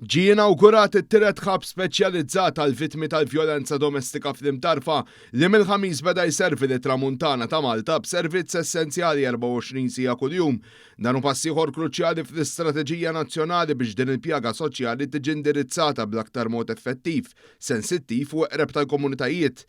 Ġie inawgurat it-tielet hub speċjalizzat għall-vittmi tal-vjolenza domestika fl-Imtarfa li mill-Ħamis beda jservi lit-Tramuntana ta' Malta b'servizz essenzjali 24 siegħa kuljum. Dan hu pass ieħor kruċjali fl-istrateġija nazzjonali biex din il-pjaga soċjali tiġi indirizzata bl-aktar mod effettiv, sensittiv u eqreb tal-komunitajiet.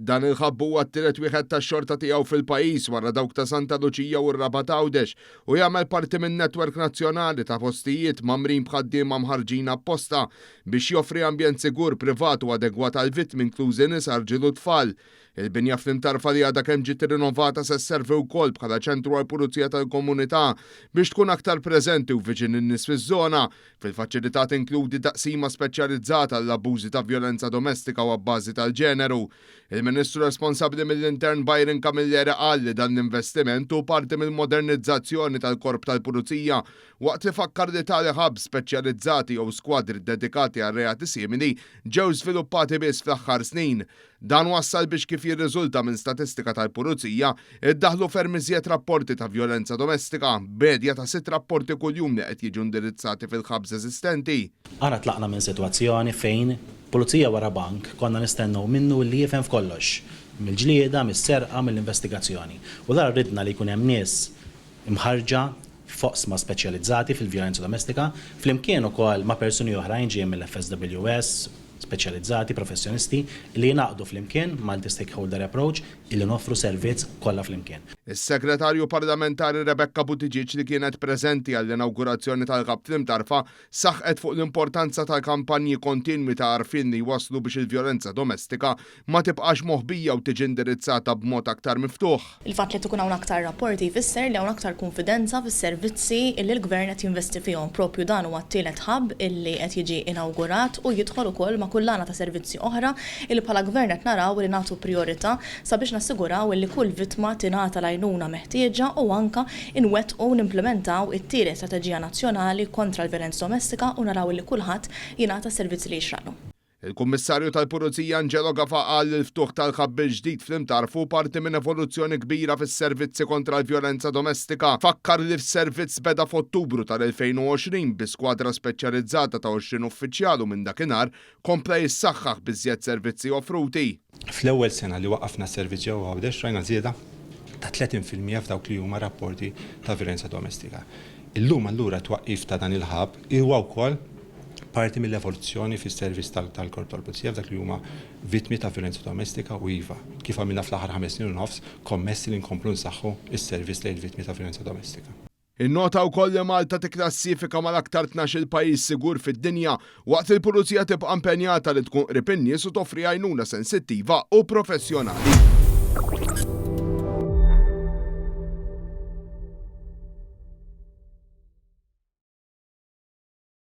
Dan il-hub huwa t-tielet wieħed tax-xorta tiegħu fil-pajjiż wara dawk ta' Santa Luċija u r-Rabat Għawdex u jagħmel parti minn netwerk nazzjonali ta' postijiet mgħammrin b'ħaddiema mħarrġin apposta biex joffri ambjent sigur, privat u adegwat għall-vittmi inklużi nisa, rġiel u tfal. Il-binja fl-Imtarfa li għadha kemm ġiet irrinovata se sservi wkoll bħala ċentru għall-Pulizija tal-Komunità biex tkun aktar preżenti u viċin in-nies fiż-żona Fil-faċilità tinkludi taqsima speċjalizzata għall-abbużi ta' vjolenza domestika u abbażi tal-ġeneru. Il-Ministru responsabbli mill-Intern Byron Camilleri qal li dan l-investiment hu parti mill-modernizzazzjoni tal-Korp tal-Pulizija waqt li fakkar li tali hubs speċjalizzati jew skwadri ddedikati għal reati simili ġew żviluppati biss fl-aħħar snin. Dan wassal biex kif jirriżulta minn statistika tal-Pulizija, iddaħħlu ferm iżjed rapporti ta' vjolenza domestika, b'medja ta' sitt rapporti kuljum li qed jiġu indirizzati fil-hubs eżistenti. Aħna tlaqna minn sitwazzjoni fejn pulizija wara bank konna nistennew minnu li jifhem f'kollox, mill-ġlieda, mis-serqa, mill-investigazzjoni. U allura ridna li jkun hemm nies imħarrġa f'oqsma speċjalizzati fil-vjolenza domestika, flimkien ukoll ma' persuni oħrajn ġejjin mill-FSWS, speċjalizzati, professjonisti, li jingħaqdu flimkien, multi-stakeholder approach, illi noffru servizz kollha flimkien. Is-Segretarju Parlamentari Rebecca Buttigieg li kienet preżenti għall-inawgurazzjoni tal-Hub fl-Imtarfa saħqet fuq l-importanza tal-kampanji kontinwi ta' għarfien li jwasslu biex il-vjolenza domestika ma tibqax moħbija u tiġi indirizzata b'mod aktar miftuħ. Il-fatt li qed ikun hawn aktar rapporti jfisser li hawn aktar kunfidenza fis-servizzi li l-Gvern qed jinvesti fihom. Proprju dan huwa t-tielet hub illi qed jiġi inawgurat u jidħol ukoll ma' kullana ta' servizzi oħra illi bħala Gvern qed naraw li nagħtu prijorità sabiex nassiguraw illi kull vittma tingħata l-għajnuna meħtieġa u anke nwettqu u nimplimentaw it-tielet strateġija nazzjonali kontra l-vjolenza domestika u naraw illi kulħadd jingħata s-servizzi li jixraqlu. Il-Kummissarju tal-Pulizija Angelo Gafà qal li l-ftuħ tal-hub il-ġdid fl-Imtarf hu parti minn evoluzzjoni kbira fis-servizzi kontra l-vjolenza domestika. Fakkar li s-servizz beda f'Ottubru tal-2020 bi skwadra speċjalizzata ta' 20 uffiċjal u minn dakinhar kompla jissaħħaħ b'iżjed servizzi offruti. Fl-ewwel sena li waqqafna s-servizz ġewwa Għawdex rajna żieda ta' 30% f'dawk li huma rapporti ta' vjolenza domestika. Illum allura t-twaqqif ta' dan il-hub huwa wkoll parti mill-evoluzzjoni fis-servizz tal-Korp tal-Pulizija f'dak li huma vittmi ta' vjolenza domestika u iva, kif għamilna fl-aħħar ħames snin u nofs, kommessi li nkomplu nsaħħu s-servizz lejn il-vittmi ta' vjolenza domestika. Innota wkoll li Malta tikklassifika mal-aktar 12-il pajjiż sigur fid-dinja waqt li l-Pulizija tibqa' impenjata li tkun qrib in-nies u toffri għajnuna sensittiva u professjonali.